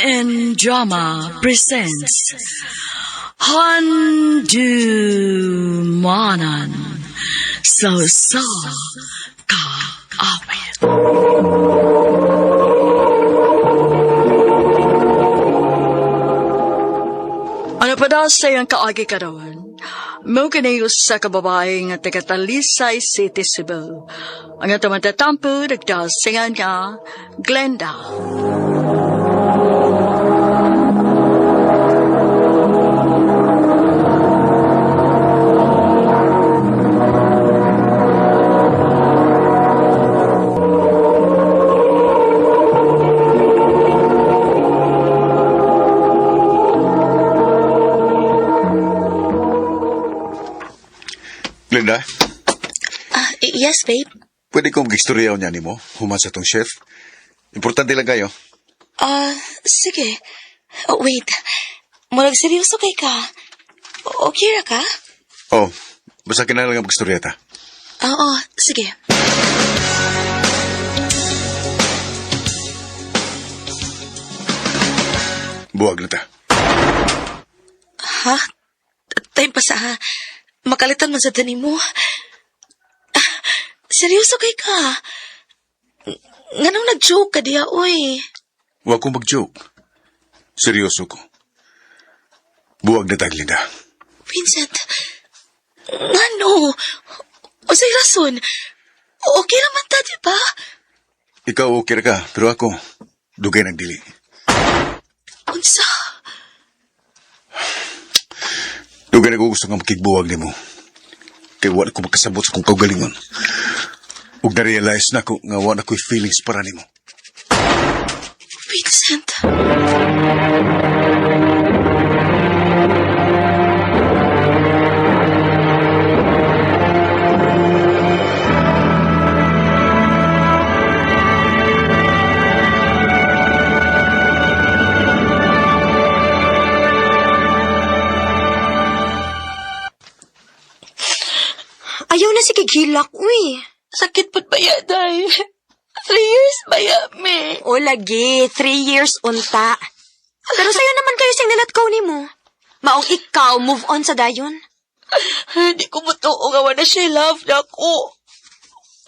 MN Drama presents Handumanan sa sa Kaawit. Ano pa daw sa iyang kaagi karon? Mo kini usa ka babae nga taga Talisay City, Cebu. Ang atong matatampo nagdasingan nga Glenda. Glenda, Ah, yes, babe. pwede kong gistoryaw niya nimo human sa tong chef. Importante lang kayo. Ah, sige. Oh, wait. Murag seryoso kay ka. Okay ra ka? Oh, basta kinahanglan nga magstorya ta. Oo, sige. Buwag na ta. Ha? Time pa sa ha. Makalitan man sa tani mo. Ah, seryoso kay ka. Nganong nag-joke ka diya, oy? Huwag kong mag-joke. Seryoso ko. Buwag na ta, Glenda. Vincent, ngano? O sa'y rason? Okay naman ta, di ba? Ikaw okay ra ka, pero ako, dugay nagdili. Unsa? Dugay na ko gusto nga makigbuwag nimo. Kay wala ko makasabot sa kong kaugalingon. Ug na-realize na ko nga wala ko'y feelings para nimo. Vincent. Ayaw na si Gigilak, uy. Sakit po't ba ya, day? 3 years ba ya, me? O lagi, 3 years unta. Pero sa'yo naman kayo siyang nilat ko ni mo. Maong ikaw, move on sa dayon. Hindi ko motoo nga wala siya love na ako.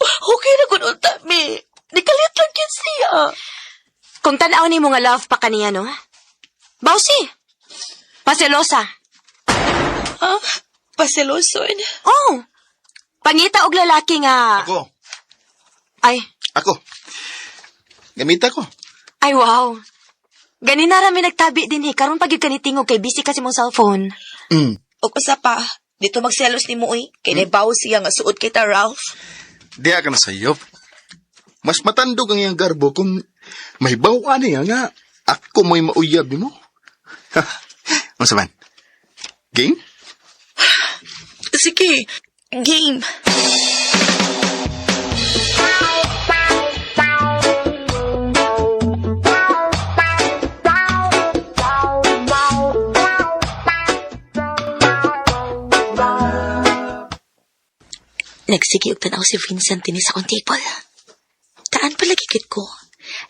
Okay na kun unta, me. Nikalit lang yun siya. Kung tanaw ni mo nga love pa kaniya, no? Bawsi! Paselosa. Ha? Paseloson? Oh! Pangita og lalaki nga... Ako. Ay, Ako. Gamita ko. ay wow. Ganina rami nagtabi din eh. Karon pag ka nitingog kay busy kasi mong cellphone. Mm. Og usa pa, dito magselos ni mo, uy. Kay mm. siya nga suot kita, Ralph. Diya ka na sayop. Mas matandog ang iyang garbo kung may bawa niya nga ako mo'y mauyab mo. Unsa man? Game? Sige, game. Nagsige og tanaw si Vincent dinhi sa akong table. Taan palagi gid ko.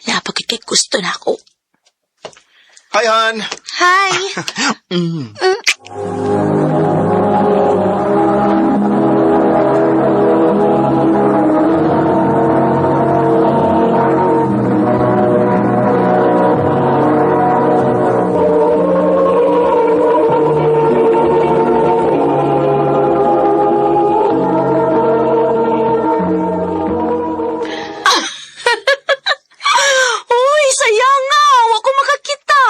Napagid kay gusto na ako. Hi, Han! Hi! Uy, sayang nga! Wa ko makakita!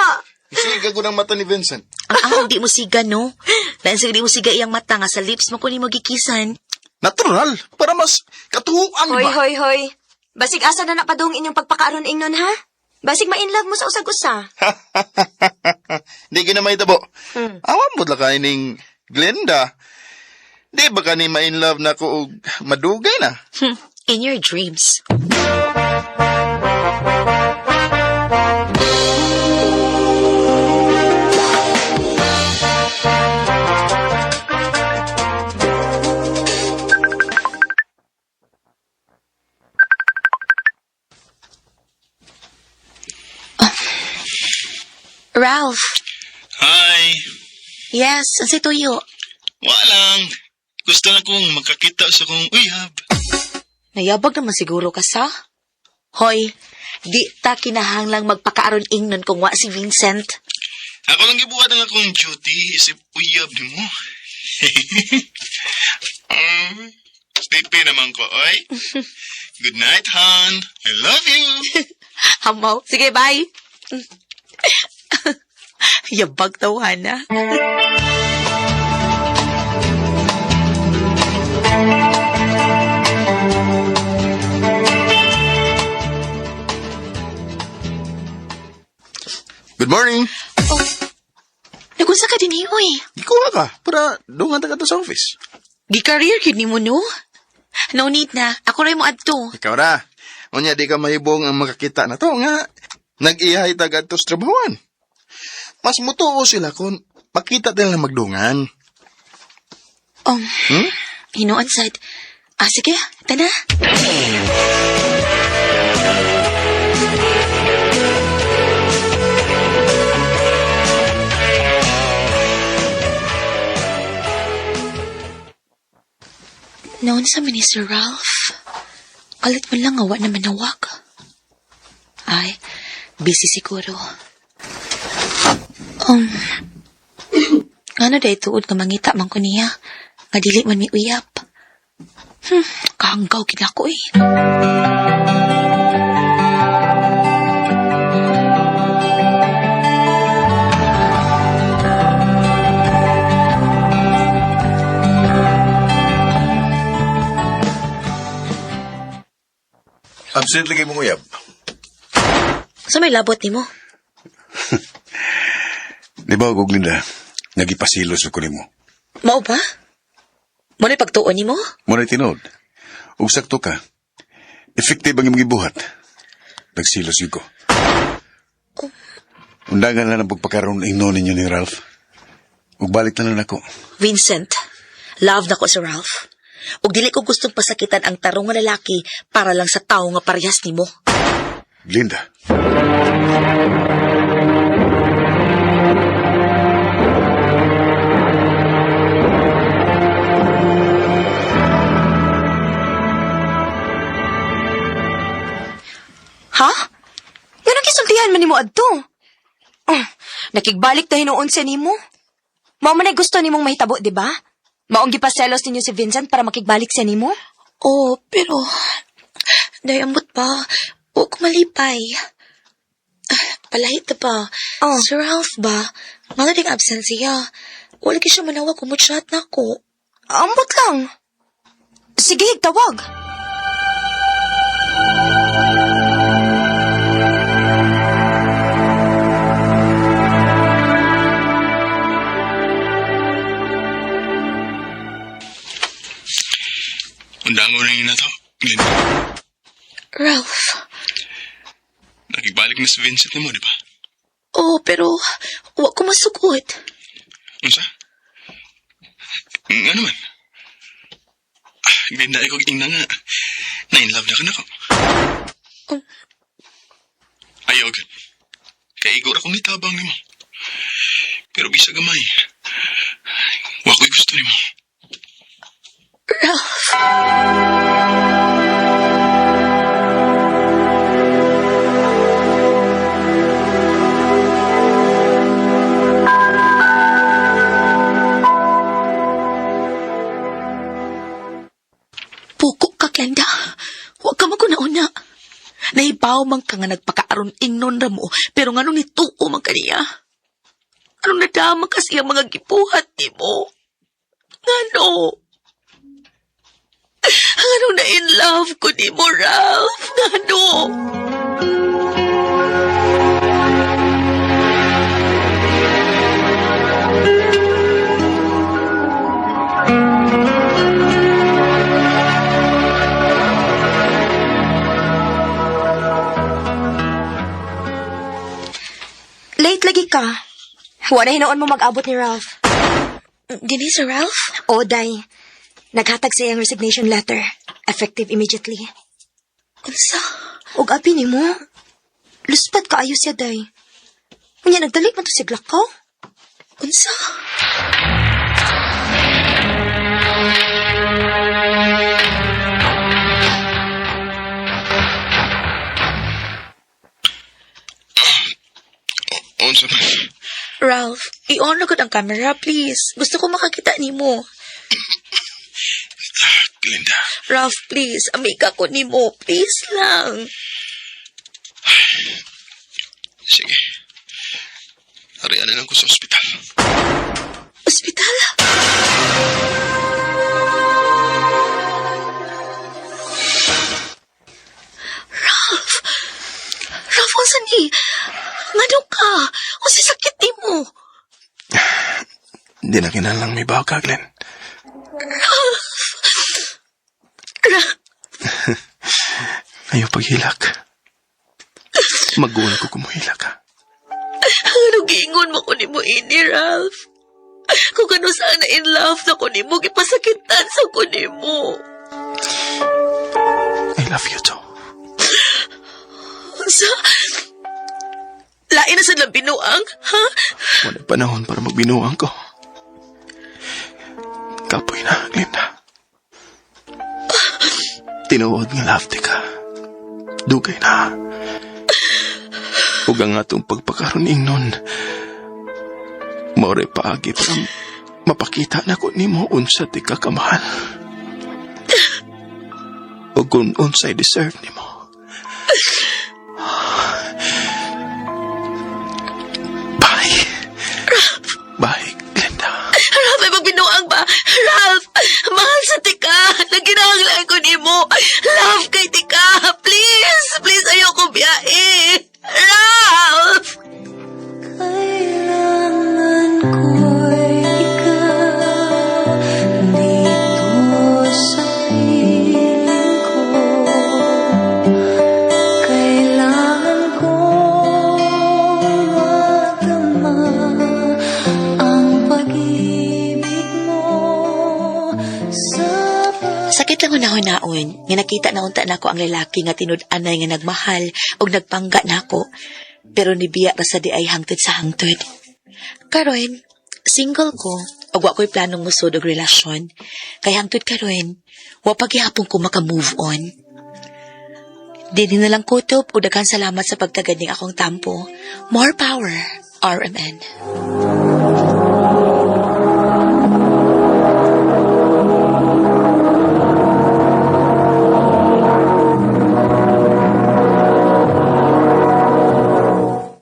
Isiga ko ng mata ni Vincent. Ang among di mo siga, no? Lain sa di mo siga iyang mata nga sa lips mo ko nimo gikisan. Natural! Para mas katuuan Hoy, ba? hoy, hoy. Basig asa na napadung inyong pagpakaaron ingnon, ha? Basig ma-inlove mo sa usag-usa. Di ka na mahitabo. Awan mo lang kayo ning Glenda. Di ba ka ni ma-in love na ko og madugay na? In your dreams. Ralph. Hi! Yes, unsay tuyo? Walang. Gusto lang kong magkakita sa kong uyab. Nayabag naman siguro ka sa? Hoy, di ta kinahanglang magpakaaron ingnon kung wa si Vincent. Ako lang gibuhat ang akong duty isip uyab nimo. Sleepy naman ko, oy. Good night, Han. I love you. Hamaw. Sige, bye. Yabag tawana. Good morning. Nagunsa ka din uy. Gikuha ka para dungan ta ka to sa office. Gi-career kid nimo no? No need na. Ako ray mo adto. Ikaw ra. Unya di ka mahibong ang makakita na to nga nag-ihay ta kadto sa trabahoan. Mas mutuo sila kung makita nila magdungan. Hinuon sad. Ah, sige, tana. Noon sa ni Sir Ralph, kalit man lang awa na manawag. Ay, busy siguro. Ano day tuod nga mangita man ko niya, nga dili man mi uyap. Kahanggaw gid ako eh. Absent lagi mong uyab. Sa may labot nimo? Di ba, Guglinda, nagipasilos ko nimo. Mao ba? Mo na pagtuon nimo? Muna tinuod. Ug sakto ka. Effective ang imong gibuhat. Nagsilos yun ko. Undangan na ng pagpakaroon ingno ninyo ni Ralph. Ug balik na lang ako. Vincent, love na ko si Ralph. Ug dili ko gustong pasakitan ang tarong nga lalaki para lang sa tawo nga parehas nimo. Glinda. Ha? Nganong gisultihan man nimo adto? Oh, nakigbalik ta hinuon sa nimo. Mao man ay gusto nimong mahitabo, di ba? Maong gipaselos ninyo si Vincent para makigbalik sa nimo? Oh, pero dayamot pa. Wa ko malipay. Ah, palahit na ba? Oh. Si Ralph ba? Nga ding absent siya. Wala siya manawag kung chat na ako. Ambot lang. Sige, tawag. Undangon na yun na to. Glinda, Ralph. nakibalik na si Vincent nimo, di ba? Oh, pero wa ko masugot. Unsa? Nga naman. Ah, Glinda, ikaw ingna nga. Na-in love na ka na ko. Ayaw, gud. Kay igor akong nitabang nimo. Pero bisa gamay. Wa ko'y gusto nimo. Ralph. Puko ka, Glenda. Huwag ka maguna-una. Nahibaw man ka nga nagpakaaron ingnon ra mo, pero ngano nituo man kaniya? Anong nadama ka siyang mga gibuhat nimo? Ngano? Ngano na in love ko nimo, Ralph? Ngano? Late lagi ka. Wala hinuon mo mag-abot ni Ralph. Dini si Ralph? O, day. Naghatag sa iyang resignation letter. Effective immediately. Unsa? Og abi nimo. Luspad kaayo siya, day. Unya, nagdali man to si Glakaw. Unsa? Unsa man? Ralph, i-on na gud ang camera, please. Gusto ko makakita nimo. Glinda. Ralph, please. Amika ko nimo. Please lang. Sige. Arian na lang ko sa ospital. Ospital? Ralph! Ralph, unsa ni? Ngano ka? Unsa sakit nimo? Hindi na kinahanglang may baw ka, Glenn. Ralph! Ayaw paghilak. Maguol ko kumuhilak ka. Ano giingon mo ko nimo ini, Ralph? Kung ano sana in love na ko nimo, gipasakitan sa ko nimo. I love you too. Unsa? Lain na sa binuang, ha? Wala panahon para magbinuang ko. Kapoy na, Glinda. Tinuod nga love ti ka. Dugay na. Ug ang atong pagpakaroon ingnon. More paagi para mapakita na ko nimo unsa ti ka kamahal. Ug kung unsay deserve nimo. Bye. Bye, Glenda. Ralph, ay magbinuang ba? Ralph, mahal sa tika. Naginahanglaan ko nimo. Love kay tika. Please, please, ayoko biyahe. Ralph! Kailangan ko'y ikaw dito sa piling ko. Kailangan kong madama ang pag-ibig mo sa Sakit lang hunahon-naon nga nakita na unta nako ang lalaki nga tinud-anay nga nagmahal ug nagpangga nako. Pero nibiya ra sa di ay hangtod sa hangtod. Karon, single ko ug wa ko'y planong musod og relasyon. Kay hangtod karon, wa pa gihapon ko maka-move on. Dinhi na lang kutob ug daghan salamat sa pagtagad ning akong tampo. More power, RMN.